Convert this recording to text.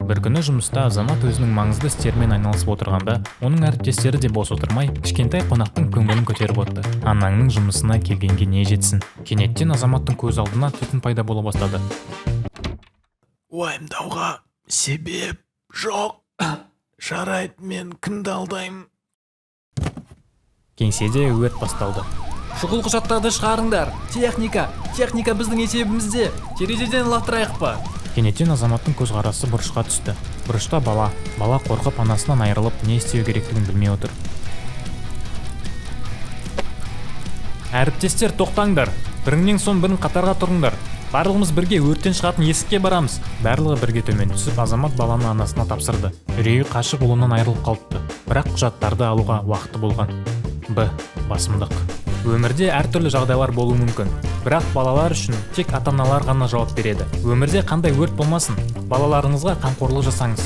Бір күні жұмыста Азамат өзінің маңызды істерімен айналысып отырғанда, оның әріптестері де бос отырмай, кішкентай қонақтың көңілін көтеріп отты. Анаңның жұмысына келгенге не жетсін. Кенеттен Азаматтың көз алдына түтін пайда бола бастады. Уайымдауға себеп жоқ. Жарайды, мен кімді алдаймын? Кеңседе өрт басталды. Шұғыл құжаттарды шығарыңдар. Техника, техника біздің есебімізде. Терезеден лақтырайық па? Кенеттен Азаматтың көзқарасы бұрышқа түсті. Бұрышта бала. Бала қорқып, анасынан айырылып, не істеу керектігін білмей отыр. Әріптестер, тоқтаңдар. Біріңнен соң бірің қатарға тұрыңдар. Барлығымыз бірге өрттен шығатын есікке барамыз. Барлығы бірге төмен түсіп, Азамат баланы анасына тапсырды. Үрейі қашып, ұлынан айырылып қалыпты. Бірақ құжаттарды алуға уақыты болған. Б. Басымдық. Өмірде әртүрлі жағдайлар болуы мүмкін. Бірақ балалар үшін тек ата-аналар ғана жауап береді. Өмірде қандай өрт болмасын, балаларыңызға қамқорлық жасаңыз.